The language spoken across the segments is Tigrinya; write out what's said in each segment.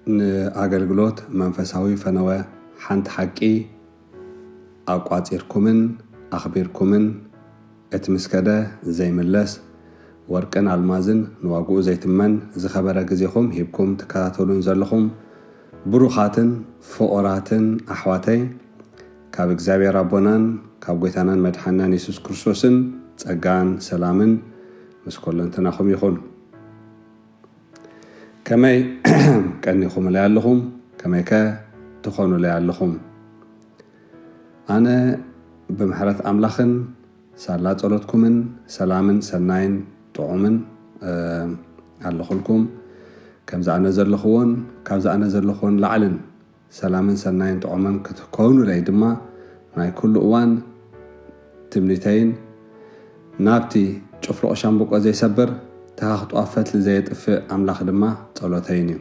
ንኣገልግሎት መንፈሳዊ ፈነወ ሓንቲ ሓቂ ኣቋጺርኩምን ኣኽቢርኩምን፣ እቲ ምስ ከደ ዘይምለስ፣ ወርቅን ኣልማዝን ንዋግኡ ዘይትመን ዝኸበረ ግዜኹም ሂብኩም ትከታተሉን ዘለኹም ብሩኻትን ፍቑራትን ኣሕዋተይ፣ ካብ እግዚኣብሔር ኣቦናን ካብ ጐይታናን መድሓናን የሱስ ክርስቶስን ጸጋን ሰላምን ምስ ኰለንትናኹም ይኹን። ከመይ ቀኒኹምለይ ኣለኹም? ከመይከ ትኾኑለይ ኣለኹም? ኣነ ብምሕረት ኣምላኽን ሳላ ጸሎትኩምን ሰላምን ሰናይን ጥዑምን፣ እ፣ ኣለኹልኩም። ከምዚ ኣነ ዘለኽዎን ካብዚ ኣነ ዘለኽዎን ላዕልን ሰላምን ሰናይን ጥዑምን ክትኮኑለይ ድማ ናይ ኩሉ እዋን ትምኒተይን ናብቲ ጭፍልቕ ሻምብቆ ዘይሰብር ተኻኽ ጧፍ ፈትሊ ዘየጥፍእ ኣምላኽ ድማ ጸሎተይን እዩ።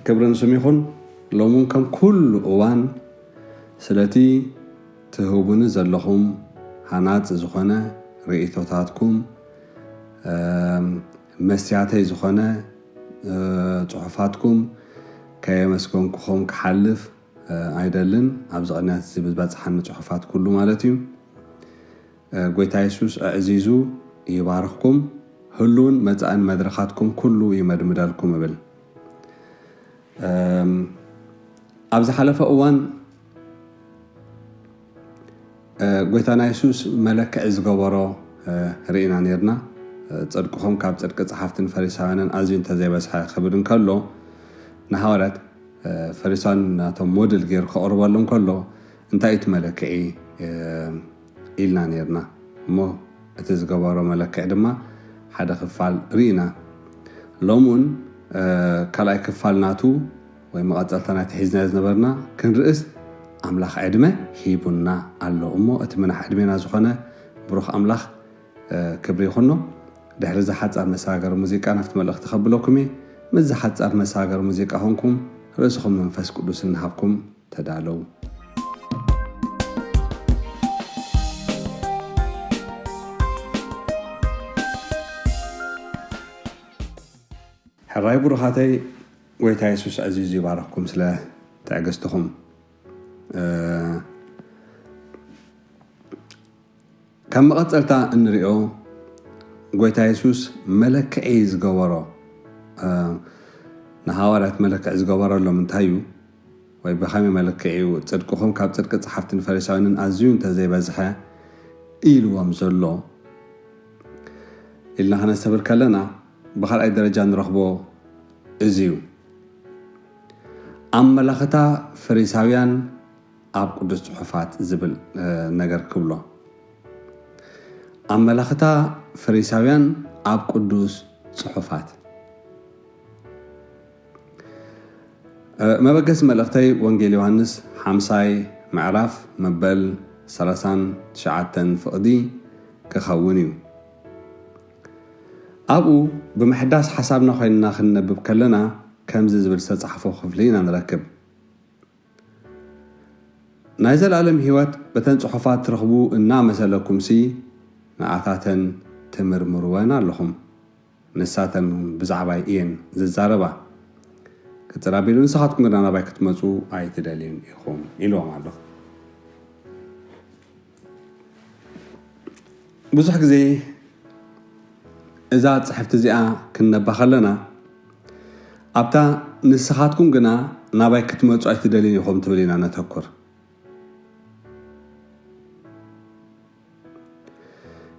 ክብሪ ንስሙ ይኹን። ሎምን ከም ኩሉ እዋን ስለቲ ትህቡኒ ዘለኹም ሃናጺ ዝኾነ ርእይቶታትኩም፣ እም፣ መስትያተይ ዝኾነ፣ እ፣ ጽሑፋትኩም ከየመስገንኩኹም ክሓልፍ፣ እ፣ ኣይደልን። ኣብዚ ቅንያት እዚ ብዝበጽሓኒ ጽሑፋት ኩሉ ማለት እዩ። እ፣ ጐይታ የሱስ ኣዕዚዙ ይባርኽኩም። ህሉውን መጻእን መድረኻትኩም ኩሉ ይመድምደልኩም እብል። እም፣ ኣብ ዝሓለፈ እዋን፣ እ፣ ጐይታና የሱስ መለክዒ ዝገበሮ፣ እ፣ ርኢና ኔርና። እ፣ ጽድቅኹም ካብ ጽድቂ ጸሓፍትን ፈሪሳውያንን ኣዝዩ እንተዘይበዝሐ ክብል እንከሎ፣ ንሃዋርያት፣ እ፣ ፈሪሳውያን ናቶም ሞዴል ገይሩ ከቕርበሎም ከሎ፣ እንታይ እዩ እቲ መለክዒ፣ እ፣ ኢልና ኔርና። እሞ እቲ ዝገበሮ መለክዒ ድማ ሓደ ክፋል ርኢና። ሎሚ እውን፣ እ፣ ካልኣይ ክፋል ናቱ ወይ መቐጸልታ ናይቲ ሒዝናዮ ዝነበርና ክንርእስ ኣምላኽ ዕድመ ሂቡና ኣሎ። እሞ እቲ ምናሕ ዕድሜና ዝኾነ ብሩኽ ኣምላኽ፣ እ፣ ክብሪ ይኹኖ። ድሕሪ እዛ ሓጻር መሰጋገሪ ሙዚቃ ናብቲ መልእኽቲ ከብለኩም እየ። ምስዛ ሓጻር መሰጋገሪ ሙዚቃ ኾንኩም ርእስኹም መንፈስ ቅዱስ እናሃብኩም ተዳለዉ። ሕራይ ብሩኻተይ፣ ጐይታ የሱስ ኣዚዙ ይባርኽኩም ስለ ትዕግስትኹም። እ፣ ካብ መቐጸልታ እንሪኦ፣ ጐይታ የሱስ መለክዒ ዝገበሮ፣ እ፣ ንሃዋርያት መለክዒ ዝገበረሎም እንታይ እዩ? ወይ ብኸመይ መለክዒ እዩ? ጽድቅኹም ካብ ጽድቂ ጸሓፍትን ፈሪሳውያንን ኣዝዩ እንተዘይበዝሐ ኢልዎም ዘሎ ኢልና ከነስተብህል ከለና፣ ብኻልኣይ ደረጃ ንረኽቦ እዚ እዩ። ኣመላኽታ ፈሪሳውያን ኣብ ቅዱስ ጽሑፋት ዝብል፣ እ፣ ነገር ክብሎ። ኣመላኽታ ፈሪሳውያን ኣብ ቅዱስ ጽሑፋት። እ፣ መበገሲ መልእኽተይ ወንጌል ዮሃንስ ሓምሳይ ምዕራፍ መበል ሰላሳን ትሽዓተን ፍቕዲ ክኸውን እዩ። ኣብኡ ብምሕዳስ ሓሳብና ኮይንና ክንነብብ ከለና ከምዚ ዝብል ዝተጻሕፎ ክፍሊ ኢና ንረክብ። ናይ ዘለኣለም ህይወት በተን ጽሑፋት ትረኽቡ እናመሰለኩምሲ ንኣታተን ትምርምርወን ኣለኹም። ንሳተን ብዛዕባይ እየን ዝዛረባ። ቅጽል ኣቢሉ ንስኻትኩም ግና ናባይ ክትመጹ ኣይትደልዩን ኢኹም ኢልዎም ኣሎ። ብዙሕ ግዜ እዛ ጽሕፍቲ እዚኣ ክንነባ ከለና፣ ኣብታ ንስኻትኩም ግና ናባይ ክትመጹ ኣይትደልዩን ኢኹም ትብል ኢና ነተኩር።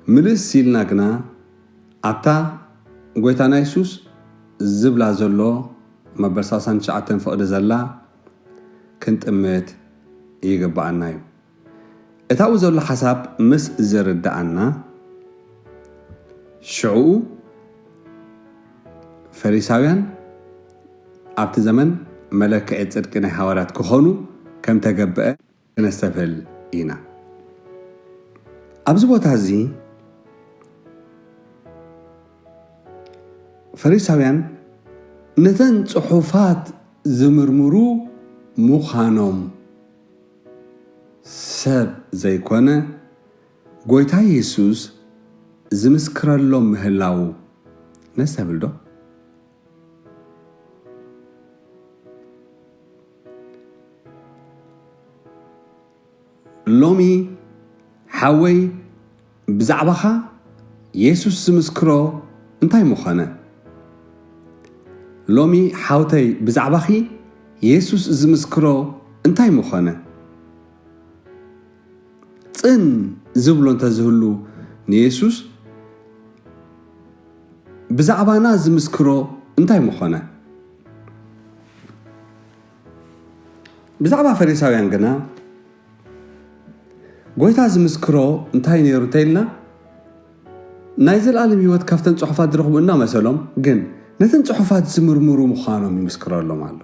ምልስ ኢልና ግና ኣብታ ጐይታና የሱስ ዝብላ ዘሎ መበል ሰላሳን ትሽዓተን ፍቕዲ ዘላ ክንጥምት ይግብኣና እዩ። እታኡ ዘሎ ሓሳብ ምስ ዝርድኣና፣ ሽዕኡ ፈሪሳውያን ኣብቲ ዘመን መለክዒ ጽድቂ ናይ ሃዋርያት ክኾኑ ከም ተገብአ ክነስተብህል ኢና። ኣብዚ ቦታ እዚ ፈሪሳውያን ነተን ጽሑፋት ዝምርምሩ ምዃኖም ሰብ ዘይኮነ፣ ጐይታ የሱስ ዝምስክረሎም ምህላዉ ነስተብህል ዶ? ሎሚ ሓወይ ብዛዕባኻ የሱስ ዝምስክሮ እንታይ ምኾነ? ሎሚ ሓውተይ ብዛዕባኺ የሱስ ዝምስክሮ እንታይ ምኾነ? ጽን ዝብሎ እንተዝህሉ ንየሱስ ብዛዕባና ዝምስክሮ እንታይ ምኾነ? ብዛዕባ ፈሪሳውያን ግና ጎይታ ዝምስክሮ እንታይ ነይሩ እንተኢልና፣ ናይ ዘለኣለም ህይወት ካብተን ጽሑፋት ዝረኽቡ እናመሰሎም ግን ነተን ጽሑፋት ዝምርምሩ ምዃኖም ይምስክረሎም ኣሎ።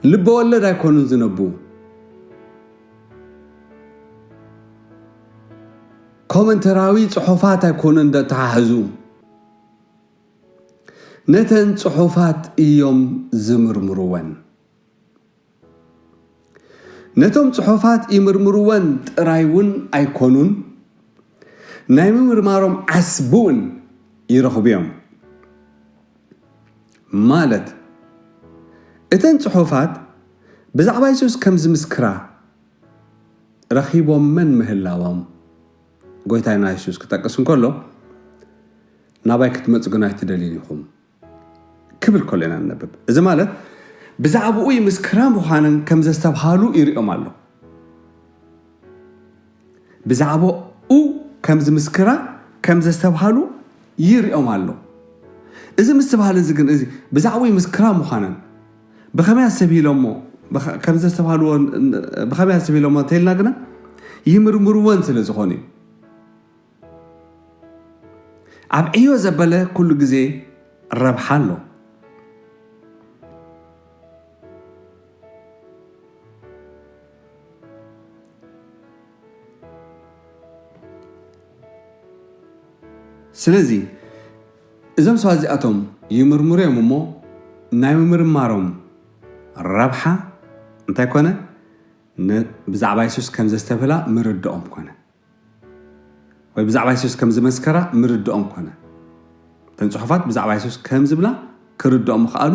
ልበ ወለድ ኣይኮኑን ዝነቡ፣ ኮመንተራዊ ጽሑፋት ኣይኮኑን ደተሓሕዙ፣ ነተን ጽሑፋት እዮም ዝምርምርወን። ነቶም ጽሑፋት ይምርምርወን ጥራይ እውን ኣይኮኑን፣ ናይ ምምርማሮም ዓስቢ እውን ይረኽቡ እዮም። ማለት እተን ጽሑፋት ብዛዕባ የሱስ ከም ዝምስክራ ረኺቦመን ምህላዎም ጎይታና የሱስ ክጠቅስ እንከሎ፣ ናባይ ክትመጹ ግን ኣይትደልዩን ኢኹም ክብል ከሎ ኢና ንነብብ። እዚ ማለት ብዛዕባኡ ይምስክራ ምዃነን ከም ዘስተብሃሉ ይርእዮም ኣሎ። ብዛዕባኡ ከም ዝምስክራ ከም ዘስተብሃሉ ይርእዮም ኣሎ። እዚ ምስትብሃል እዚ ግን እዚ ብዛዕባኡ ይምስክራ ምዃነን ብኸመይ ኣስተብሂሎሞ ብኸ- ከም ዘስተብሃልዎ ን- ብኸመይ ኣስተብሂሎሞ እንተኢልና ግና ይምርምርወን ስለ ዝኾኑ እዩ። ኣብ ዕዮ ዘበለ ኩሉ ግዜ ረብሓ ኣሎ። ስለዚ እዞም ሰባት እዚኣቶም ይምርምሩ እዮም እሞ ናይ ምምርማሮም ረብሓ እንታይ ኮነ? ን- ብዛዕባ የሱስ ከም ዘስተብህላ ምርድኦም ኮነ፣ ወይ ብዛዕባ የሱስ ከም ዝመስከራ ምርድኦም ኮነ። እተን ጽሑፋት ብዛዕባ የሱስ ከም ዝብላ ክርድኦም ምኽኣሉ፣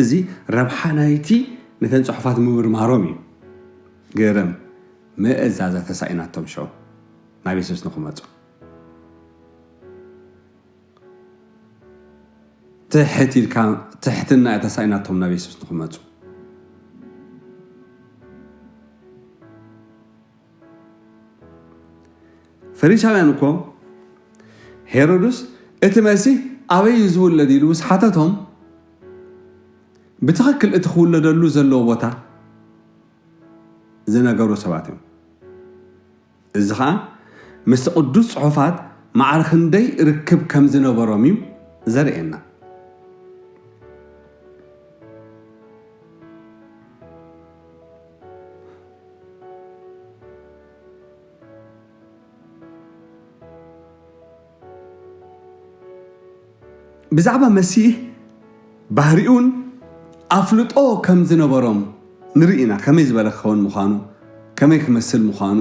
እዚ ረብሓ ናይቲ ነተን ጽሑፋት ምምርማሮም እዩ። ገርም መእዛዛ ተሳኢናቶም ሽዑ ናብ የሱስ ንኽመጹ። ትሕት ኢልካ ትሕትና እያ ተሳኢናቶም ናብ የሱስ ንኽመጹ። ፈሪሳውያን እኮ ሄሮድስ እቲ መሲህ ኣበይ እዩ ዝውለድ ኢሉ ምስ ሓተቶም ብትኽክል እቲ ክውለደሉ ዘለዎ ቦታ ዝነገሩ ሰባት እዮም። እዚ ኸዓ ምስቲ ቅዱስ ጽሑፋት ማዕረ ክንደይ ርክብ ከም ዝነበሮም እዩ ዘርእየና። ብዛዕባ መሲህ ባህሪኡን ኣፍልጦ ከም ዝነበሮም ንርኢ ኢና። ከመይ ዝበለ ክኸውን ምዃኑ፣ ከመይ ክመስል ምዃኑ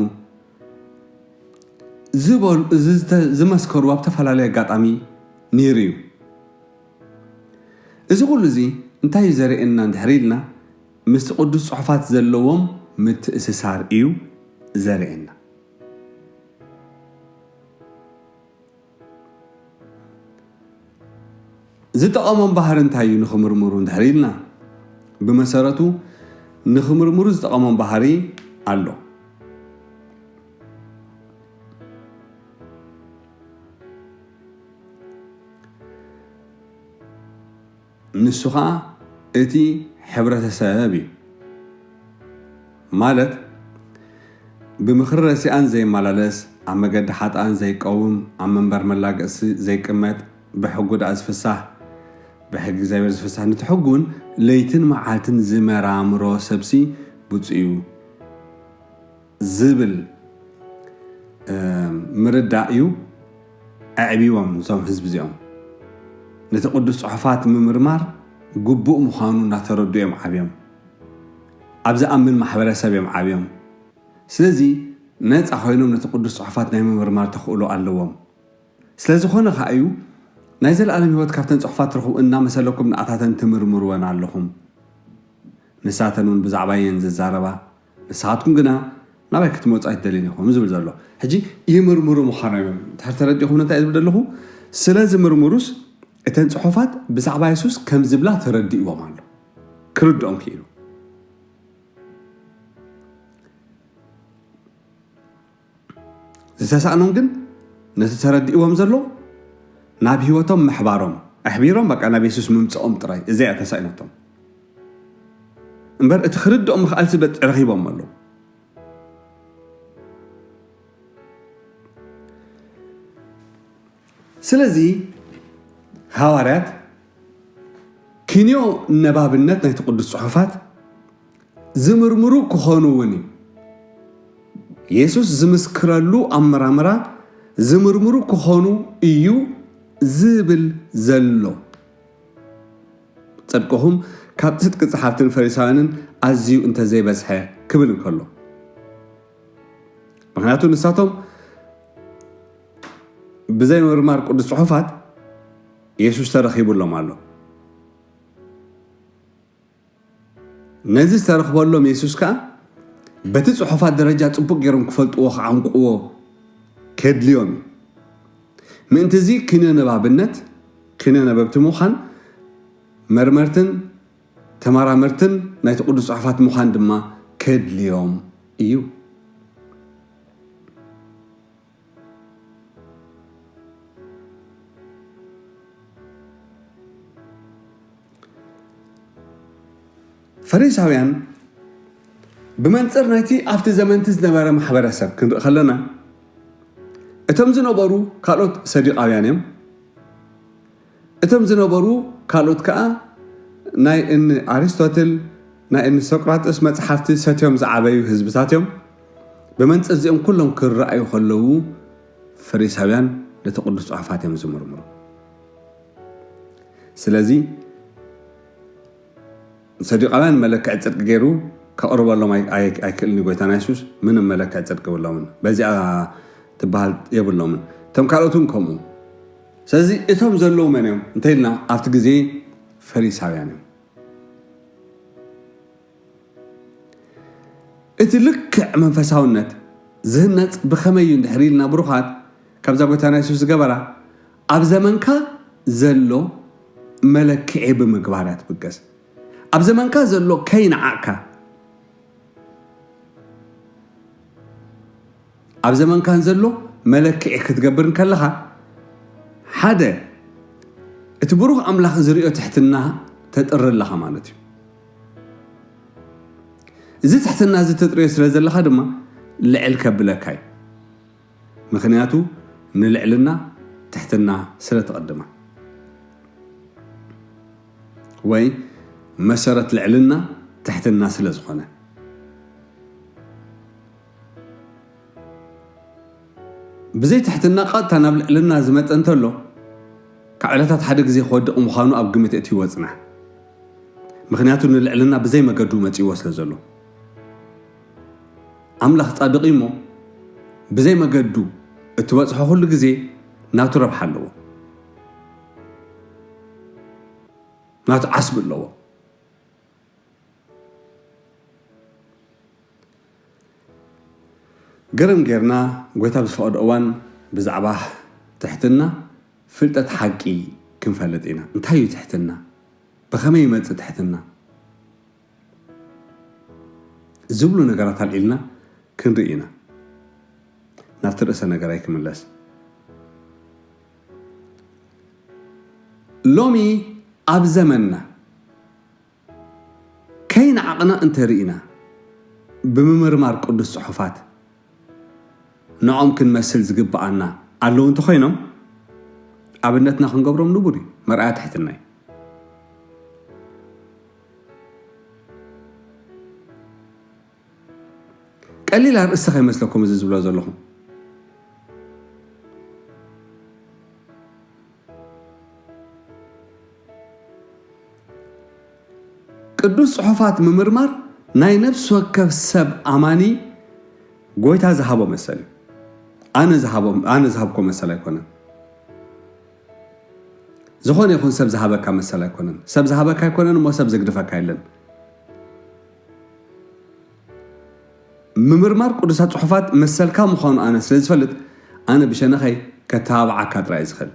ዝበሉ- ዝተ- ዝመስከሩ ኣብ ተፈላለየ ኣጋጣሚ ነይሩ እዩ። እዚ ኩሉ እዚ እንታይ እዩ ዘርእየና እንድሕር ኢልና ምስቲ ቅዱስ ጽሑፋት ዘለዎም ምትእስሳር እዩ ዘርእየና። ዝጠቐሞም ባህሪ እንታይ እዩ ንኽምርምሩ እንድሕር ኢልና ብመሰረቱ ንኽምርምሩ ዝጠቐሞም ባህሪ ኣሎ። ንሱ ኸዓ እቲ ሕብረተሰብ እዩ። ማለት ብምኽሪ ረሲኣን ዘይመላለስ፣ ኣብ መገዲ ሓጥኣን ዘይቀውም፣ ኣብ መንበር መላገሲ ዘይቅመጥ፣ ብሕጉ ደኣ ዝፍሳህ፣ ብሕጊ እግዚኣብሔር ዝፍሳህ፣ ነቲ ሕጉን ለይትን መዓልትን ዝመራምሮ ሰብሲ ብፁዕ እዩ ዝብል ምርዳእ እዩ ኣዕቢዎም። እዞም ህዝቢ እዚኦም ነቲ ቅዱስ ጽሑፋት ምምርማር ግቡእ ምዃኑ እናተረዱ እዮም ዓብዮም። ኣብ ዝኣምን ማሕበረሰብ እዮም ዓብዮም። ስለዚ ነፃ ኮይኖም ነቲ ቅዱስ ጽሑፋት ናይ ምምርማር ተኽእሎ ኣለዎም። ስለ ዝኾነ ከዓ እዩ ናይ ዘለኣለም ህይወት ካብተን ጽሑፋት ትረኽቡ እናመሰለኩም ንኣታተን ትምርምርወን ኣለኹም። ንሳተን እውን ብዛዕባየን ዝዛረባ፣ ንስኻትኩም ግና ናባይ ክትመፁ ኣይትደልዩን ኢኹም ዝብል ዘሎ። ሕጂ ይምርምሩ ምዃኖም እዮም። እንድሕር ተረዲእኹም እንታይ ዝብል ዘለኹ? ስለ ዝምርምሩስ እተን ጽሑፋት ብዛዕባ የሱስ ከም ዝብላ ተረዲእዎም ኣሎ። ክርድኦም ክኢሉ። ዝተሳእኖም ግን ነቲ ተረዲእዎም ዘሎ ናብ ህይወቶም ምሕባሮም፣ ኣሕቢሮም በቃ ናብ የሱስ ምምፅኦም ጥራይ እዚኣ ተሳኢኖቶም። እምበር እቲ ክርድኦም ምኽኣልሲ በጥ ረኺቦም ኣለዉ። ስለዚ ሃዋርያት ክንዮ ነባብነት ናይቲ ቅዱስ ጽሑፋት ዝምርምሩ ክኾኑ እውን እዩ። የሱስ ዝምስክረሉ ኣመራምራ ዝምርምሩ ክኾኑ እዩ ዝብል ዘሎ። ጽድቅኹም ካብ ጽድቂ ጸሓፍትን ፈሪሳውያንን ኣዝዩ እንተዘይበዝሐ ክብል እንከሎ፣ ምኽንያቱ ንሳቶም ብዘይ ምርማር ቅዱስ ጽሑፋት የሱስ ተረኺቡሎም ኣሎ። ነዚ ዝተረኽበሎም የሱስ ከኣ በቲ ጽሑፋት ደረጃ ጽቡቕ ገይሮም ክፈልጥዎ ክዓንቅዎ ከድልዮም እዩ። ምእንቲ እዚ ኪነ ነባብነት፣ ኪነ ነበብቲ ምዃን መርመርትን ተመራመርትን ናይቲ ቅዱስ ጽሑፋት ምዃን ድማ ከድልዮም እዩ። ፈሪሳውያን ብመንጽር ናይቲ ኣብቲ ዘመንቲ ዝነበረ ማሕበረሰብ ክንርኢ ከለና፣ እቶም ዝነበሩ ካልኦት ሰዲቃውያን እዮም። እቶም ዝነበሩ ካልኦት ከኣ ናይ እኒ ኣሪስቶትል፣ ናይ እኒ ሶቅራጥስ መጽሓፍቲ ሰትዮም ዝዓበዩ ህዝብታት እዮም። ብመንጽር እዚኦም ኩሎም ክረኣዩ ከለዉ ፈሪሳውያን ነቲ ቅዱስ ጽሑፋት እዮም ዝምርምሩ። ስለዚ ሰዲቃውያን መለክዒ ጽድቂ ገይሩ ከቕርበሎም ኣይ-፣ ኣይ-፣ ኣይክእልን እዩ ጎይታና የሱስ። ምንም መለክዒ ጽድቂ የብሎምን። በዚኣ ትበሃል የብሎምን። እቶም ካልኦት እውን ከምኡ። ስለዚ እቶም ዘለዉ መን እዮም እንተኢልና ኣብቲ ግዜ ፈሪሳውያን እዮም። እቲ ልክዕ መንፈሳውነት ዝህነጽ ብኸመይ እዩ እንድሕር ኢልና ብሩኻት፣ ካብዛ ጎይታና የሱስ ዝገበራ ኣብ ዘመንካ ዘሎ መለክዒ ብምግባር እያ ትብገስ። ኣብ ዘመንካ ዘሎ ከይነዓቕካ ኣብ ዘመንካን ዘሎ መለክዒ ክትገብር እንከለኻ፣ ሓደ እቲ ብሩኽ ኣምላኽ ዝርእዮ ትሕትና ተጥሪ ኣለኻ ማለት እዩ። እዚ ትሕትና እዚ ተጥርዮ ስለ ዘለኻ ድማ ልዕል ከብለካ እዩ። ምኽንያቱ ንልዕልና ትሕትና ስለ ትቕድማ፣ ወይ መሰረት ልዕልና ትሕትና ስለ ዝኾነ። ብዘይ ትሕትና ቀጥታ ናብ ልዕልና ዝመጸ እንተሎ፣ ካብ ዕለታት ሓደ ግዜ ክወድቕ ምዃኑ ኣብ ግምት እትይዎ ጽናሕ። ምኽንያቱ ንልዕልና ብዘይ መገዱ መጺእዎ ስለ ዘሎ። ኣምላኽ ጻድቕ እዩ እሞ፣ ብዘይ መገዱ እትበጽሖ ኩሉ ግዜ ናቱ ረብሓ ኣለዎ፣ ናቱ ዓስቢ ኣለዎ። ገርም ጌርና፣ ጎይታ ብዝፈቐዶ እዋን ብዛዕባ ትሕትና ፍልጠት ሓቂ ክንፈልጥ ኢና። እንታይ እዩ ትሕትና? ብኸመይ ይመጽእ ትሕትና? ዝብሉ ነገራት ኣልዒልና ክንርኢ ኢና። ናብቲ ርእሰ ነገራይ ክምለስ። ሎሚ ኣብ ዘመንና ከይነዓቕና እንተርኢና፣ ብምምርማር ቅዱስ ጽሑፋት ንዖም ክንመስል ዝግብኣና ኣለዉ እንተኾይኖም፣ ኣብነትና ክንገብሮም ንቡር እዩ። መርኣያ ትሕትና እዩ። ቀሊል ኣርእስቲ ከይመስለኩም እዚ ዝብሎ ዘለኹ። ቅዱስ ጽሑፋት ምምርማር ናይ ነፍሲ ወከፍ ሰብ ኣማኒ ጎይታ ዝሃቦ መሰል እዩ። ኣነ ዝሃቦ-፣ ኣነ ዝሃብኮ መሰል ኣይኮነን። ዝኾነ ይኹን ሰብ ዝሃበካ መሰል ኣይኮነን። ሰብ ዝሃበካ ኣይኮነን እሞ ሰብ ዝግድፈካ የለን። ምምርማር ቅዱሳት ጽሑፋት መሰልካ ምዃኑ ኣነ ስለ ዝፈልጥ፣ ኣነ ብሸነኸይ ከተባብዓካ ጥራይ ዝኽእል።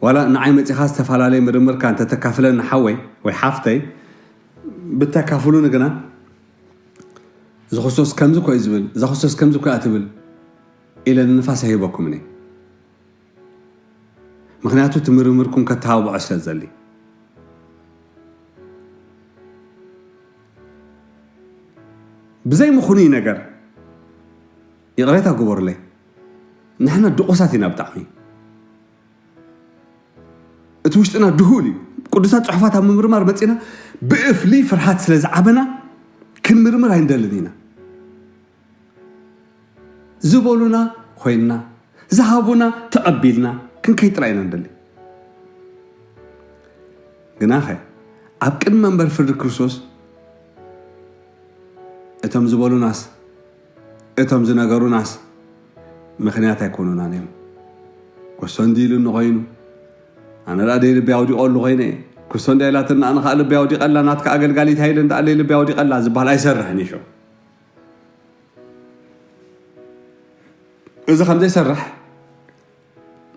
ዋላ ንዓይ መጺኻ ዝተፈላለየ ምርምርካ እንተተካፍለኒ ሓወይ ወይ ሓፍተይ፣ ብተካፍሉኒ ግና፣ እዚ ክርስቶስ ከምዚ እኮ እዩ ዝብል፣ እዛ ክርስቶስ ከምዚ እኮ እያ ትብል ኢለ ንንፋስ ኣይህበኩምን እየ። ምኽንያቱ እቲ ምርምርኩም ከተባብዖ ስለ ዝደሊ። ብዘይ ምኹኑይ ነገር ይቕሬታ ግበሩለይ። ንሕና ድቑሳት ኢና ብጣዕሚ። እቲ ውሽጥና ድሁል እዩ። ቅዱሳት ጽሑፋት ኣብ ምምርማር መጺና ብእፍሊ ፍርሃት ስለ ዝዓበና ክንምርምር ኣይንደልን ኢና። ዝበሉና ኮይንና፣ ዝሃቡና ተቐቢልና ክንከይድ ጥራይ ኢና ንደሊ። ግናኸ ኣብ ቅድሚ መንበር ፍርዲ ክርስቶስ እቶም ዝበሉናስ እቶም ዝነገሩናስ ምኽንያት ኣይኮኑናን እዮም። ክሶ እንዲ ኢሉኒ ኮይኑ፣ ኣነ ደኣ ደይ ልቢ ኣውዲቐሉ ኮይነ፣ ክሶ እንዳ ኢላትና ኣነ ከዓ ልቢ ኣውዲቐላ፣ ናትካ ኣገልጋሊት ሃይለ እንዳ ደይ ልቢ ኣውዲቐላ ዝበሃል ኣይሰርሕን እዩ። እዚ ከም ዘይሰርሕ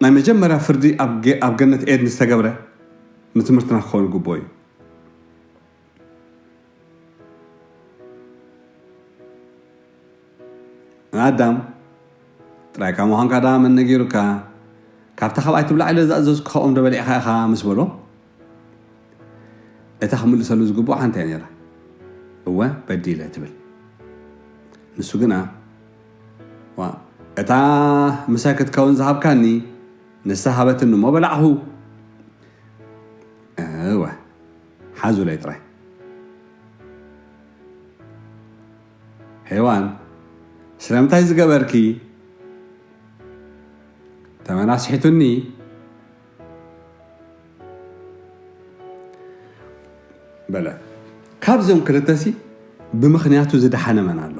ናይ መጀመርያ ፍርዲ ኣብ ገ-፣ ኣብ ገነት ኤድን ዝተገብረ ንትምህርትና ክኸውን ግቡእ እዩ። ኣዳም፣ ጥራይካ ምዃንካ ደኣ መን ነጊሩካ? ካብታ ካብ ኣይትብላዕ ኢለ ዝኣዘዝኩኻ ኦም ዶ በሊዕኻ ኢኻ? ምስ በሎ፣ እታ ክምልሰሉ ዝግብኦ ሓንቲ እያ ነይራ። እወ፣ በዲለ ትብል። ንሱ ግና፣ ዋ፣ እታ ምሳይ ክትከውን ዝሃብካኒ ንሳ ሃበትኒ እሞ በላዕኹ። እወ፣ ሓዙለይ ጥራይ። ሄዋን፣ ስለምንታይ ዝገበርኪ? ተመናስሒቱኒ። በለ። ካብዞም ክልተሲ ብምኽንያቱ ዝደሓነ መን ኣሎ?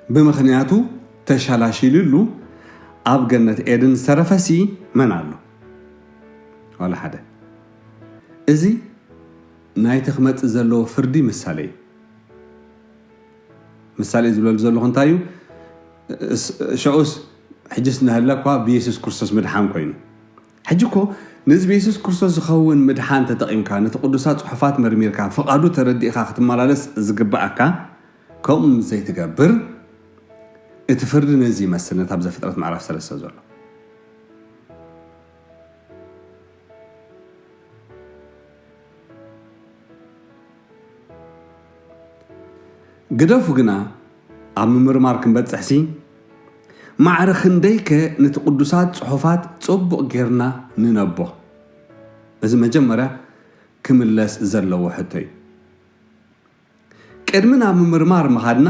ብምኽንያቱ ተሻላሺሉሉ ኣብ ገነት ኤድን ዝተረፈሲ መን ኣሎ? ዋላ ሓደ። እዚ ናይቲ ክመጽእ ዘለዎ ፍርዲ ምሳሌ እዩ። ምሳሌ ዝብለሉ ዘለኹ እንታይ እዩ? እስ-፣ ሸዑስ ሕጅስ እናሃለኳ ብየሱስ ክርስቶስ ምድሓን ኮይኑ። ሕጂ እኮ ነዚ ብየሱስ ክርስቶስ ዝኸውን ምድሓን ተጠቒምካ፣ ነቲ ቅዱሳት ጽሑፋት መርሚርካ፣ ፍቓዱ ተረዲእካ ክትመላለስ ዝግብኣካ፣ ከምኡ ምስ ዘይትገብር፣ እቲ ፍርዲ ነዚ ይመስል፣ ነታ ኣብ ዘፍጥረት ምዕራፍ ሰለስተ ዘሎ። ግደፉ ግና፣ ኣብ ምምርማር ክንበጽሕሲ፣ ማዕረ ክንደይከ ነቲ ቅዱሳት ጽሑፋት ጽቡቕ ጌርና ንነቦ? እዚ መጀመርያ ክምለስ ዘለዎ ሕቶ እዩ። ቅድሚ ናብ ምምርማር ምኻድና፣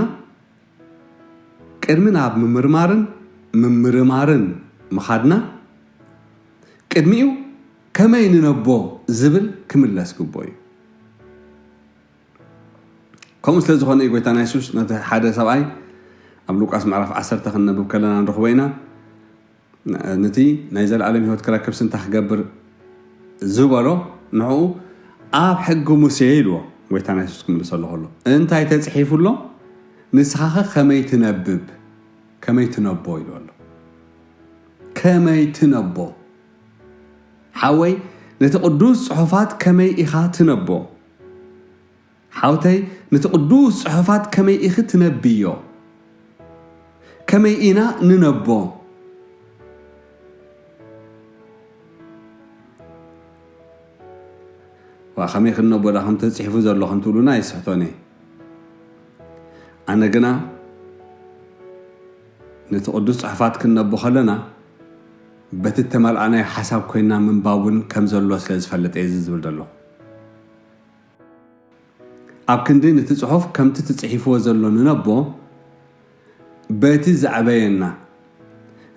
ቅድሚ ናብ ምምርማርን ምምርማርን ምኻድና፣ ቅድሚኡ ከመይ ንነቦ ዝብል ክምለስ ግቡእ እዩ። ከምኡ ስለ ዝኾነ እዩ ጎይታና የሱስ ነቲ ሓደ ሰብኣይ ኣብ ሉቃስ ምዕራፍ ዓሰርተ ክንነብብ ከለና ንረኽቦ ኢና። ነቲ ናይ ዘለኣለም ህይወት ክረክብ ስንታ ክገብር ዝበሎ ንዕኡ ኣብ ሕጊ ሙሴ ኢልዎ። ጎይታና የሱስ ክምልሰሉ ከሎ እንታይ ተጽሒፉ ኣሎ? ንስኻኸ ከመይ ትነብብ? ከመይ ትነቦ ኢልዎ ኣሎ። ከመይ ትነቦ? ሓወይ፣ ነቲ ቅዱስ ጽሑፋት ከመይ ኢኻ ትነቦ? ሓውተይ፣ ነቲ ቅዱስ ጽሑፋት ከመይ ኢኺ ትነብዮ? ከመይ ኢና ንነቦ? ዋ፣ ከመይ ክንነቦ ዳ ከም ተጽሒፉ ዘሎ ከም ትብሉና ይስሕቶኒ። ኣነ ግና ነቲ ቅዱስ ጽሑፋት ክንነቦ ከለና በቲ እተመልኣናዮ ሓሳብ ኮይንና ምንባብ እውን ከም ዘሎ ስለ ዝፈልጥ እየ እዚ ዝብል ዘለኹ። ኣብ ክንዲ ነቲ ጽሑፍ ከምቲ ተጽሒፍዎ ዘሎ ንነቦ፣ በቲ ዘዕበየና፣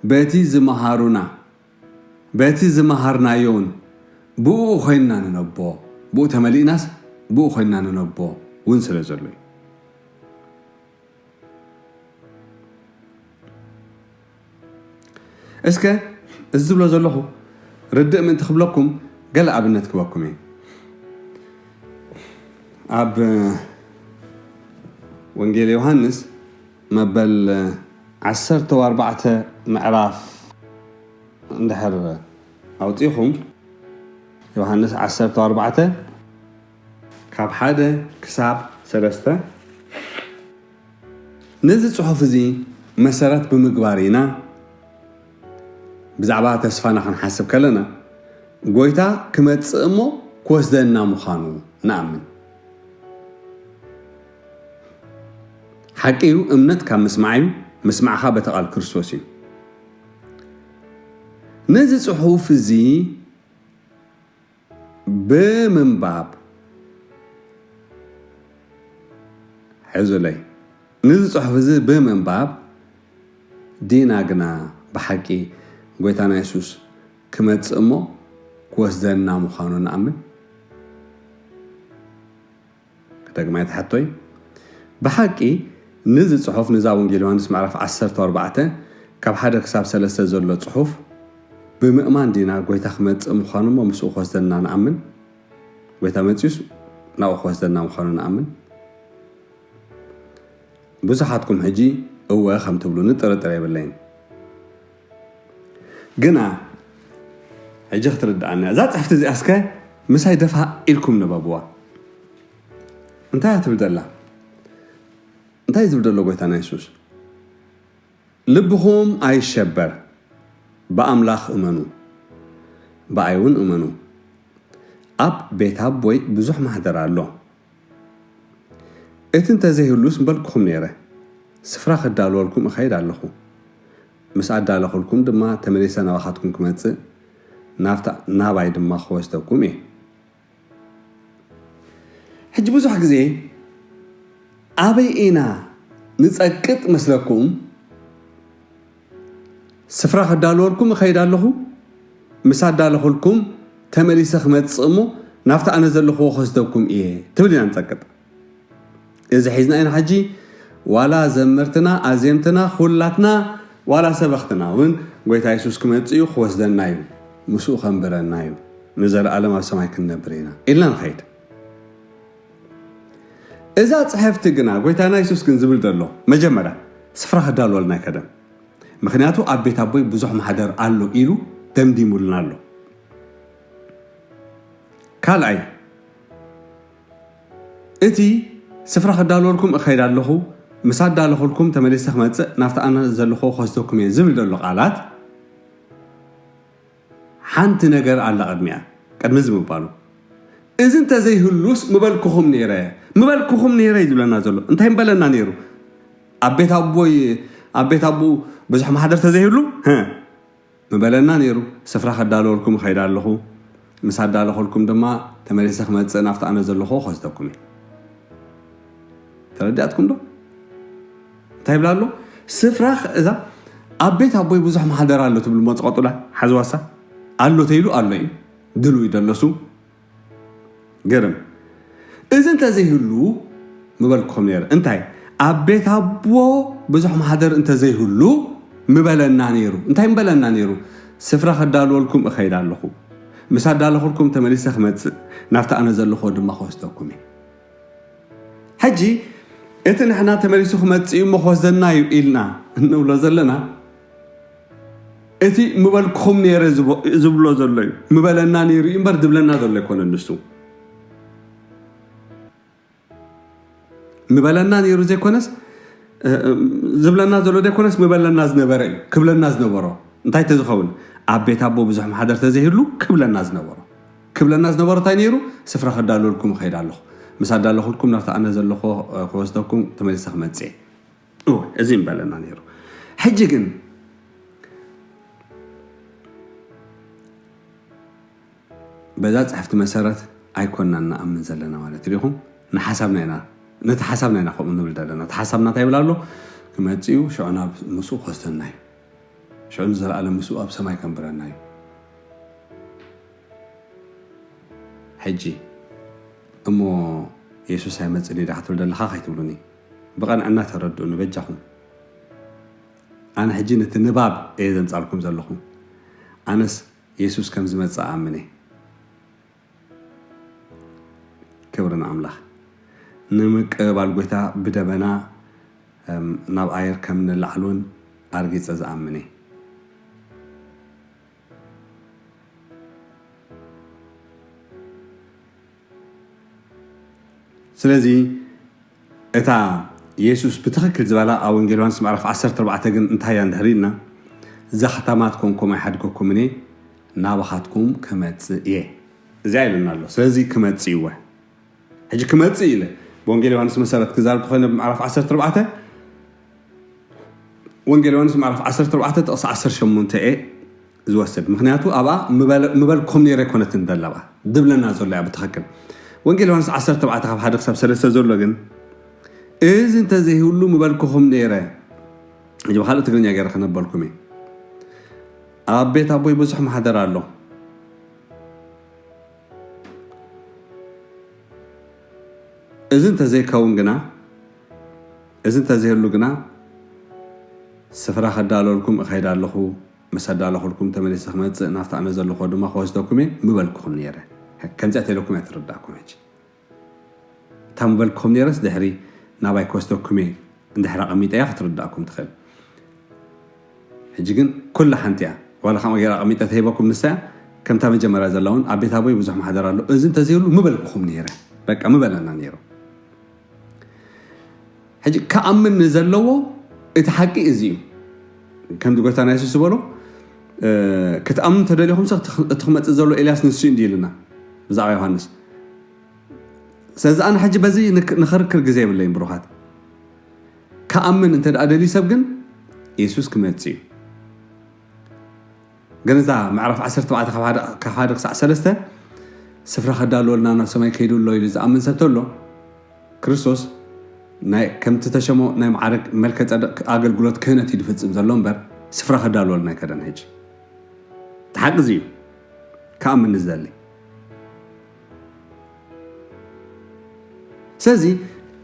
በቲ ዝመሃሩና፣ በቲ ዝመሃርናዮን ብኡ ኮይንና ንነቦ፣ ብኡ ተመሊእናስ ብኡ ኮይንና ንነቦ እውን ስለ ዘሎ እዩ። እስከ እዚ ዝብሎ ዘለኹ ርድእ ምእንቲ ክብለኩም ገለ ኣብነት ክበኩም እየ። ኣብ ወንጌል ዮሃንስ መበል ዓሰርተ ኣርባዕተ ምዕራፍ እንድሕር ኣውፂኹም፣ ዮሃንስ ዓሰርተ ኣርባዕተ ካብ ሓደ ክሳብ ሰለስተ፣ ነዚ ጽሑፍ እዚ መሰረት ብምግባር ኢና ብዛዕባ ተስፋና ክንሓስብ ከለና፣ ጎይታ ክመጽእ እሞ ክወስደና ምዃኑ ንኣምን። ሓቂ እዩ፣ እምነት ካብ ምስማዕ እዩ፣ ምስማዕኻ በቲ ቃል ክርስቶስ እዩ። ነዚ ጽሑፍ እዚ ብምንባብ፣ ሕዙለይ፣ ነዚ ጽሑፍ እዚ ብምንባብ ዲና ግና ብሓቂ ጎይታና የሱስ ክመጽእ እሞ ክወስደና ምዃኑ ንኣምን? ክደግማ እቲ ሕቶይ። ብሓቂ ነዚ ጽሑፍ፣ ነዛ ወንጌል ዮሃንስ ምዕራፍ ዓሰርተ ኣርባዕተ ካብ ሓደ ክሳብ ሰለስተ ዘሎ ጽሑፍ ብምእማን ዲና ጎይታ ክመጽእ ምዃኑ እሞ ምስኡ ክወስደና ንኣምን? ጎይታ መጺኡስ ናብኡ ክወስደና ምዃኑ ንኣምን? ብዙሓትኩም ሕጂ እወ ከም ትብሉኒ ጥርጥር የብለይን። ግና ሕጂ ክትርድኣና እያ። እዛ ጽሕፍቲ እዚኣ እስከ ምሳይ ደፋ ኢልኩም ንበብዋ። እንታይ እያ ትብል ዘላ? እንታይ እዩ ዝብል ዘሎ ጎይታና የሱስ? ልብኹም ኣይሸበር፣ ብኣምላኽ እመኑ፣ ብኣይ እውን እመኑ። ኣብ ቤት ኣቦይ ብዙሕ ማሕደር ኣሎ። እቲ እንተዘይህሉስ ምበልኩኹም ነይረ፣ ስፍራ ክዳልወልኩም እኸይድ ኣለኹ። ምስ ኣዳለኹልኩም ድማ ተመሊሰ ናባኻትኩም ክመጽእ፣ ናብታ ናባይ ድማ ክወስደኩም እየ። ሕጂ ብዙሕ ግዜ ኣበይ ኢና ንጸቅጥ መስለኩም? ስፍራ ከዳልወልኩም እኸይድ ኣለኹ፣ ምስ ኣዳለኹልኩም ተመሊሰ ክመጽእ እሞ ናብቲ ኣነ ዘለኹዎ ክወስደኩም እየ ትብል ኢና ንጸቅጥ። እዚ ሒዝና ኢና ሕጂ ዋላ ዘመርትና፣ ኣዜምትና፣ ኩላትና ዋላ ሰበኽትና እውን ጎይታ የሱስ ክመጽእ እዩ፣ ክወስደና እዩ፣ ምስኡ ከንብረና እዩ፣ ንዘለኣለም ኣብ ሰማይ ክንነብር ኢና ኢልና ንኸይድ። እዛ ጽሕፍቲ ግና ጎይታና የሱስ ግን ዝብል ዘሎ መጀመርያ ስፍራ ከዳልወልና ኣይከደን። ምኽንያቱ ኣብ ቤት ኣቦይ ብዙሕ ማሕደር ኣሎ ኢሉ ደምዲሙልና ኣሎ። ካልኣይ፣ እቲ ስፍራ ከዳልወልኩም እኸይድ ኣለኹ፣ ምስ ኣዳለኹልኩም ተመሊሰ ክመጽእ ናብቲ ኣነ ዘለኹዎ ክወስደኩም እየ ዝብል ዘሎ ቃላት ሓንቲ ነገር ኣላ ቅድሚኣ፣ ቅድሚ እዚ ምባሉ። እዚ እንተዘይህሉስ ምበልኩኹም ነይረ፣ ምበልኩኹም ነይረ እዩ ዝብለና ዘሎ። እንታይ ምበለና ነይሩ? ኣብ ቤት ኣቦይ፣ ኣብ ቤት ኣቦኡ ብዙሕ ማሕደር ተዘይህሉ፣ ህ፣ ምበለና ነይሩ። ስፍራ ከዳለወልኩም እኸይድ ኣለኹ፣ ምስ ኣዳለኹልኩም ድማ ተመሊሰ ክመጽእ ናብቲ ኣነ ዘለኹዎ ክወስደኩም እየ። ተረዲኣትኩም ዶ? እንታይ ይብላ ኣሎ? ስፍራ ኸ-፣ እዛ ኣብ ቤት ኣቦይ ብዙሕ ማሕደር ኣሎ ትብል እሞ፣ ጽቐጡላ፣ ሓዝዋሳ፣ ኣሎ ተይሉ ኣሎ እዩ። ድሉ እዩ ደለሱ። ገርም። እዚ እንተዘይህሉ ምበልኩኹም ነይረ። እንታይ? ኣብ ቤት ኣቦ ብዙሕ ማሕደር እንተዘይህሉ ምበለና ነይሩ። እንታይ ምበለና ነይሩ? ስፍራ ከዳልወልኩም እኸይድ ኣለኹ። ምስ ኣዳለኹልኩም ተመሊሰ ክመጽእ፣ ናብቲ ኣነ ዘለኹዎ ድማ ክወስደኩም እየ። ሕጂ እቲ ንሕና ተመሊሱ ክመጽእ እዩ እሞ ክወስደና እዩ ኢልና እንብሎ ዘለና፣ እቲ ምበልኩኹም ነይረ ዝቦ-፣ ዝብሎ ዘሎ እዩ። ምበለና ነይሩ እዩ እምበር ዝብለና ዘሎ ኣይኮነን ንሱ። ምበለና ነይሩ ዘይኮነስ፣ እ፣ እ፣ ዝብለና ዘሎ ዘይኮነስ ምበለና ዝነበረ እዩ። ክብለና ዝነበሮ እንታይ ተዝኸውን? ኣብ ቤት ኣቦ ብዙሕ ማሕደር ተዘይህሉ ክብለና ዝነበሮ። ክብለና ዝነበሮ እንታይ ነይሩ? ስፍራ ከዳልወልኩም እኸይድ ኣለኹ። ምስ ኣዳለኹልኩም ናብቲ ኣነ ዘለኹ፣ እ፣ ክወስደኩም ተመሊሰ ክመጽእ እየ። እወ፣ እዚ ምበለና ነይሩ። ሕጂ ግን በዛ ጽሕፍቲ መሰረት ኣይኮንናን ንኣምን ዘለና ማለት ዲኹም? ንሓሳብና ኢና፣ ነቲ ሓሳብና ኢና ከምኡ ንብል ዘለና። እቲ ሓሳብና እንታይ ይብል ኣሎ? ክመጽእ እዩ፣ ሽዑ ናብ ምስኡ ክወስደና እዩ። ሽዑ ንዘለኣለም ምስኡ ኣብ ሰማይ ከንብረና እዩ። ሕጂ እሞ የሱስ ኣይመጽእን እዩ ዳኣ ክትብል ዘለኻ ከይትብሉኒ፣ ብቐንዕና ተረድኡኒ በጃኹም። ኣነ ሕጂ ነቲ ንባብ እየ ዘምጻልኩም ዘለኹ። ኣነስ የሱስ ከም ዝመጽእ ኣኣምን እየ። ክብሪ ንኣምላኽ። ንምቅብባል ጎይታ ብደበና፣ እም፣ ናብ ኣየር ከም ንለዓል እውን ኣርጊጸ ዝኣምን እየ። ስለዚ እታ የሱስ ብትኽክል ዝበላ ኣብ ወንጌል ዮሃንስ ምዕራፍ ዓሰርተ ኣርባዕተ ግን እንታይ እያ እንድሕር ኢልና፣ "ዛሕታማት ኮንኩም ኣይሓድገኩምን እየ፣ ናባኻትኩም ክመጽእ እየ" እዚኣ ኢሉና ኣሎ። ስለዚ ክመጽእ እወ። ሕጂ ክመጽእ ኢለ ብወንጌል ዮሃንስ መሰረት ክዛረብ ተኾይነ ብምዕራፍ ዓሰርተ ኣርባዕተ፣ ወንጌል ዮሃንስ ምዕራፍ ዓሰርተ ኣርባዕተ ጥቕሲ ዓሰርተ ሸሞንተ እየ ዝወስድ። ምኽንያቱ ኣብኣ ምበል-፣ ምበልኩም ነይረ ኣይኮነትን ደላ ኣብኣ ድብለና ዘሎ እያ ብትኽክል። ወንጌል ዮሃንስ ዓሰርተ ኣርባዕተ ካብ ሓደ ክሳብ ሰለስተ ዘሎ ግን፣ "እዚ እንተዘይህሉ ምበልኩኹም ነይረ"፣ ሕጂ ብኻልእ ትግርኛ ገይረ ከነበልኩም እየ። "ኣብ ቤት ኣቦይ ብዙሕ ማሕደር ኣሎ። እዚ እንተዘይከውን ግና፣ እዚ እንተዘይህሉ ግና፣ ስፍራ ከዳለወልኩም እኸይድ ኣለኹ። ምስ ኣዳለኹልኩም ተመሊሰ ክመጽእ፣ ናብቲ ኣነ ዘለኹ ድማ ክወስደኩም እየ" ምበልኩኹም ነይረ። ከምዚኣ ተኢለኩም እያ ትርዳእኩም። ሕጂ እታ ምበልኩኹም ነይረስ ድሕሪ ናባይ ክወስደኩም እየ እንድሕር ኣቐሚጠያ ክትርዳእኩም ትኽእል። ሕጂ ግን ኩላ ሓንቲ እያ። ዋላ ከምኡ ገይራ ኣቐሚጠ ተሂበኩም ንሳ እያ። ከምታ መጀመርያ ዘላ እውን ኣብ ቤት ኣቦይ ብዙሕ ማሕደር ኣሎ። እዚ እንተዘይህሉ ምበልኩኹም ነይረ። በቃ ምበለና ነይሩ። ሕጂ ክኣምን ንዘለዎ እቲ ሓቂ እዚ እዩ። ከምቲ ጎይታና የሱስ ዝበሎ፣ እ፣ "ክትኣምኑ እንተደሊኹም ሲ እቲ ኽ-፣ እቲ ክመጽእ ዘሎ ኤልያስ ንሱ እዩ" እንዲ ኢሉና ብዛዕባ ዮሃንስ። ስለዚ ኣነ ሕጂ በዚ ንክ-፣ ንኽርክር ግዜ የብለይን ብሩኻት። ክኣምን እንተ ደኣ ደልዩ ሰብ ግን የሱስ ክመጽእ እዩ። ግን እዛ ምዕራፍ ዓሰርተ ኣርባዕተ ካብ ሓደ፣ ካብ ሓደ ክሳዕ ሰለስተ ስፍራ ከዳልወልና ናብ ሰማይ ከይዱ ኣሎ ኢሉ ዝኣምን ሰብ ተሎ፣ ክርስቶስ ናይ፣ ከምቲ ተሸሞ ናይ መዓርግ መልከ ጸደቅ ኣገልግሎት ክህነት እዩ ዝፍጽም ዘሎ እምበር ስፍራ ከዳልወልና ኣይከደን። ሕጂ እቲ ሓቂ እዚ እዩ። ክኣምን ዝደሊ። ስለዚ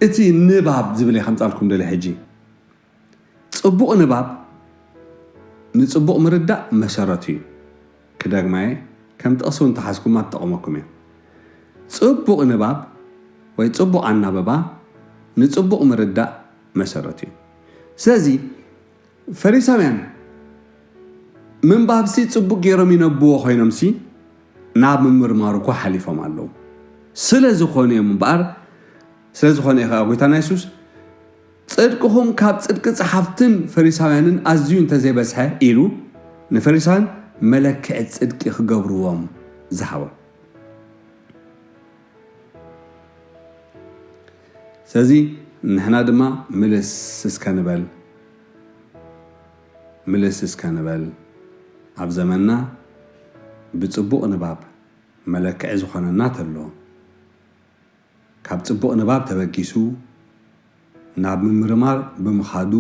እቲ ንባብ ዝብል እየ ከምጻልኩም ደልየ ሕጂ። ጽቡቕ ንባብ ንጽቡቕ ምርዳእ መሰረቱ እዩ። ክደግማ እየ፣ ከም ጥቕሲ እውን ተሓዝኩማ ትጠቕመኩም እየ። ጽቡቕ ንባብ ወይ ጽቡቕ ኣናብባ ንጽቡቕ ምርዳእ መሰረቱ እዩ። ስለዚ ፈሪሳውያን ምንባብሲ ጽቡቕ ገይሮም ይነብዎ ኮይኖምሲ ናብ ምምርማር እኮ ሓሊፎም ኣለዉ። ስለ ዝኾኑ እዮም እምበኣር፣ ስለ ዝኾነ እዩ ከኣ ጎይታና የሱስ፣ "ጽድቅኹም ካብ ጽድቂ ጸሓፍትን ፈሪሳውያንን ኣዝዩ እንተዘይበዝሐ" ኢሉ ንፈሪሳውያን መለክዒ ጽድቂ ክገብርዎም ዝሃቦም። ስለዚ ንሕና ድማ ምልስ እስከ ንበል፣ ምልስ እስከ ንበል። ኣብ ዘመንና ብጽቡቕ ንባብ መለክዒ ዝኾነና ተሎ፣ ካብ ጽቡቕ ንባብ ተበጊሱ ናብ ምምርማር ብምኻዱ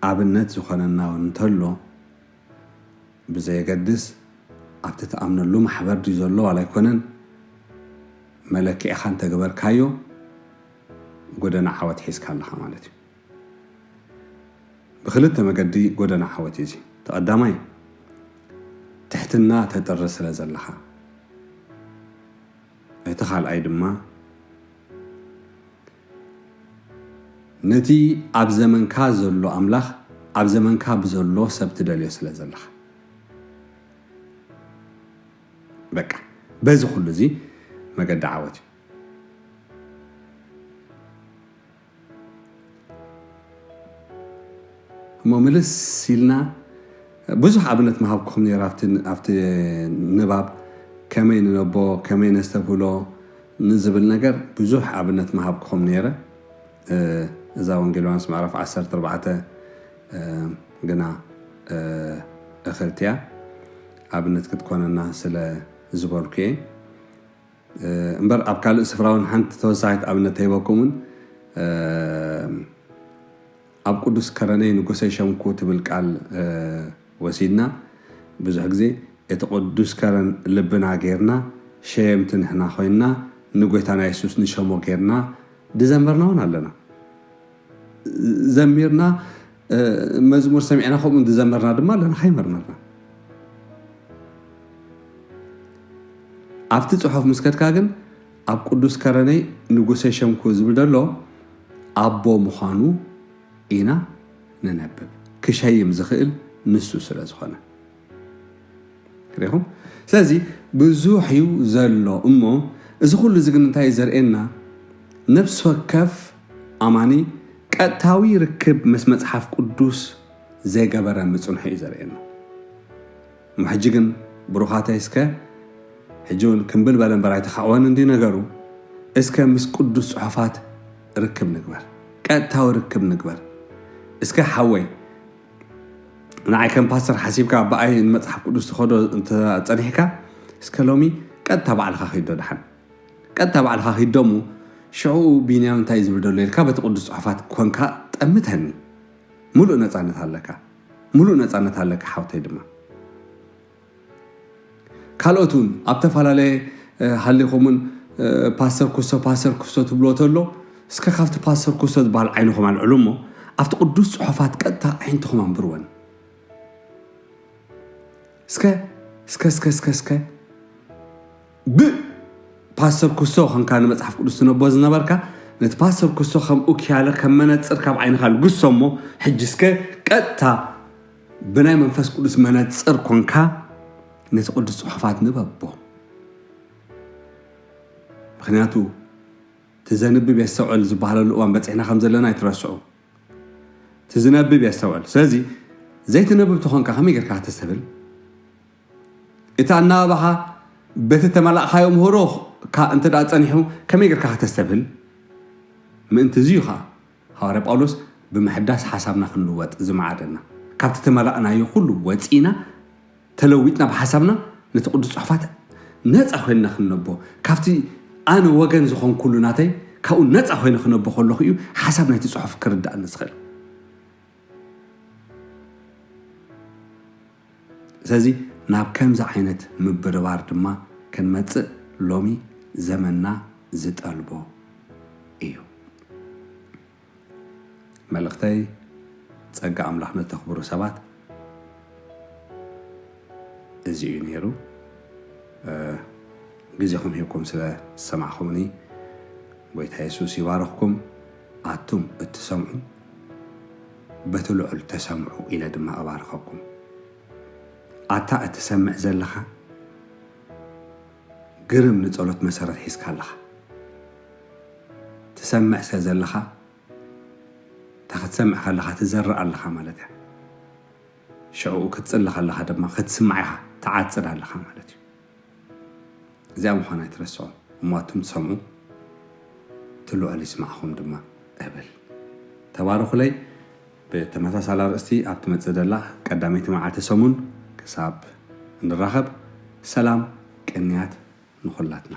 ኣብነት ዝኾነና እውን እንተሎ፣ ብዘየገድስ ኣብቲ ትኣምነሉ ማሕበር ድዩ ዘሎ ዋላ ኣይኮነን፣ መለክዒኻ እንተገበርካዮ ጎደና ዓወት ሒዝካ ኣለኻ ማለት እዩ። ብኽልተ መገዲ ጎደና ዓወት እዩ እዚ። እቲ ቀዳማይ፣ ትሕትና ተጥሪ ስለ ዘለኻ። እቲ ካልኣይ ድማ፣ ነቲ ኣብ ዘመንካ ዘሎ ኣምላኽ ኣብ ዘመንካ ብዘሎ ሰብ ትደልዮ ስለ ዘለኻ። በቃ፣ በዚ ኩሉ እዚ መገዲ ዓወት እዩ። እሞ ምልስ ኢልና ብዙሕ ኣብነት ምሃብኩም ነይረ ኣብቲ፣ ኣብቲ ንባብ ከመይ ንነቦ፣ ከመይ ነስተብህሎ ንዝብል ነገር ብዙሕ ኣብነት ምሃብኩም ነይረ። እ፣ እዛ ወንጌል ዮሃንስ ምዕራፍ ዓሰርተ ኣርባዕተ፣ እ፣ ግና፣ እ፣ እኽልቲ እያ ኣብነት ክትኮነና ስለ ዝበልኩ እየ። እ፣ እምበር ኣብ ካልእ ስፍራ እውን ሓንቲ ተወሳኺት ኣብነት ተሂበኩምን፣ እ፣ ኣብ ቅዱስ ከረነይ ንጉሰይ ሸምኩ ትብል ቃል፣ እ፣ ወሲድና ብዙሕ ግዜ እቲ ቅዱስ ከረን ልብና ጌርና ሸየምቲ ንሕና ኮይንና ንጎይታና የሱስ ንሸሞ ጌርና ድዘመርና እውን ኣለና። ዘሚርና፣ እ፣ መዝሙር ሰሚዕና ከምኡ ድዘመርና ድማ ኣለና፣ ከይመርመርና። ኣብቲ ጽሑፍ ምስ ከድካ ግን ኣብ ቅዱስ ከረነይ ንጉሰ ሸምኩ ዝብል ዘሎ ኣቦ ምዃኑ ኢና ነነብብ። ክሸይም ዝኽእል ንሱ ስለ ዝኾነ። ርኢኹም? ስለዚ ብዙሕ እዩ ዘሎ እሞ፣ እዚ ኩሉ እዚ ግን እንታይ እዩ ዘርእየና? ነፍሲ ወከፍ ኣማኒ ቀጥታዊ ርክብ ምስ መጽሓፍ ቅዱስ ዘይገበረ ምጽንሑ እዩ ዘርእየና። እሞ ሕጂ ግን ብሩኻተይ፣ እስከ ሕጂ እውን ክምብል በለ እምበር ኣይተኻዕወን እንዲ ነገሩ። እስከ ምስ ቅዱስ ጽሑፋት ርክብ ንግበር፣ ቀጥታዊ ርክብ ንግበር። እስከ ሓወይ፣ ንዓይ ከም ፓስተር ሓሲብካ ብኣይ ንመጽሓፍ ቅዱስ ትኸዶ እንተ ጸኒሕካ፣ እስከ ሎሚ ቀጥታ ባዕልኻ ኺዶ ደሓን። ቀጥታ ባዕልኻ ኺዶ እሞ፣ ሽዑ ቢንያም እንታይ እዩ ዝብል ዘሎ ኢልካ በቲ ቅዱስ ጽሑፋት ኮንካ ጠምተኒ። ሙሉእ ነጻነት ኣለካ። ሙሉእ ነጻነት ኣለካ ሓውተይ ድማ። ካልኦት እውን ኣብ ተፈላለየ፣ እ፣ ሃሊኹም እውን፣ እ፣ ፓስተር ኩስቶ፣ ፓስተር ኩስቶ ትብሎ ተሎ፣ እስከ ካብቲ ፓስተር ኩስቶ ዝበሃል ዓይንኹም ኣልዕሉ እሞ፣ ኣብቲ ቅዱስ ጽሑፋት ቀጥታ ኣዒንትኹም ኣንብርወን። እስከ፣ እስከ፣ እስከ፣ እስከ፣ እስከ፣ ብ-፣ ፓስተር ኩስቶ ኸንካ ንመጽሓፍ ቅዱስ ትነቦ ዝነበርካ፣ ነቲ ፓስተር ኩስቶ ከም ኡክያለ፣ ከም መነጽር ካብ ዓይንኻ ልግሶ እሞ፣ ሕጂ እስከ ቀጥታ ብናይ መንፈስ ቅዱስ መነጽር ኮንካ ነቲ ቅዱስ ጽሑፋት ንበቦ። ምኽንያቱ፣ እቲ ዘንብብ የስተውዕል ዝበሃለሉ እዋን በጺሕና ከም ዘለና ኣይትረስዑ። እቲ ዝነብብ የስተውዕል። ስለዚ፣ ዘይትነብብ ተኾንካ ከመይ ጌርካ ከተስተብል? እቲ ኣናባባኻ በቲ ተመላእኻዮ ምህሮ ካ-፣ እንተ ደኣ ጸኒሑ ከመይ ጌርካ ከተስተብል? ምእንቲ እዚ እዩ ኸኣ ሃዋርያ ጳውሎስ ብምሕዳስ ሓሳብና ክንልወጥ ዝመዓደና። ካብቲ ተመላእናዮ ኩሉ ወጺእና፣ ተለዊጥና ብሓሳብና ነቲ ቅዱስ ጽሑፋት ነጻ ኮይንና ክንነቦ፣ ካብቲ ኣነ ወገን ዝኾንኩሉ ናተይ፣ ካብኡ ነጻ ኮይነ ክነቦ ከለኹ እዩ ሓሳብ ናይቲ ጽሑፍ ክርዳእኒ ዝኽእል። ስለዚ ናብ ከምዚ ዓይነት ምብርባር ድማ ክንመጽእ ሎሚ ዘመንና ዝጠልቦ እዩ። መልእኽተይ፣ ጸጋ ኣምላኽ ነተኽብሩ ሰባት እዚ እዩ ነይሩ። እ፣ ግዜኹም ሂብኩም ስለ ዝሰማዕኹምኒ፣ ጎይታ የሱስ ይባርኽኩም። ኣቱም እትሰምዑ፣ በቲ ልዑል ተሰምዑ ኢለ ድማ እባርኸኩም። ኣታ እትሰምዕ ዘለኻ፣ ግርም ንጸሎት መሰረት ሒዝካ ኣለኻ። ትሰምዕ ስለ ዘለኻ፣ እታ ክትሰምዕ ከለኻ ትዘርእ ኣለኻ ማለት እያ። ሽዕኡ ክትጽሊ ከለኻ ድማ ክትስማዕ ኢኻ፣ ትዓጽድ ኣለኻ ማለት እዩ። እዚኣ ምዃና ኣይትረስዖ። እሞ ኣቱም ትሰምዑ፣ እቲ ልዑል ይስማዕኹም ድማ እብል። ተባረኹለይ። ብተመሳሳሊ ኣርእስቲ ኣብ ትመጽእ ዘላ ቀዳመይቲ መዓልቲ ሰሙን ክሳብ እንራኸብ፣ ሰላም ቅንያት ንኹላትና።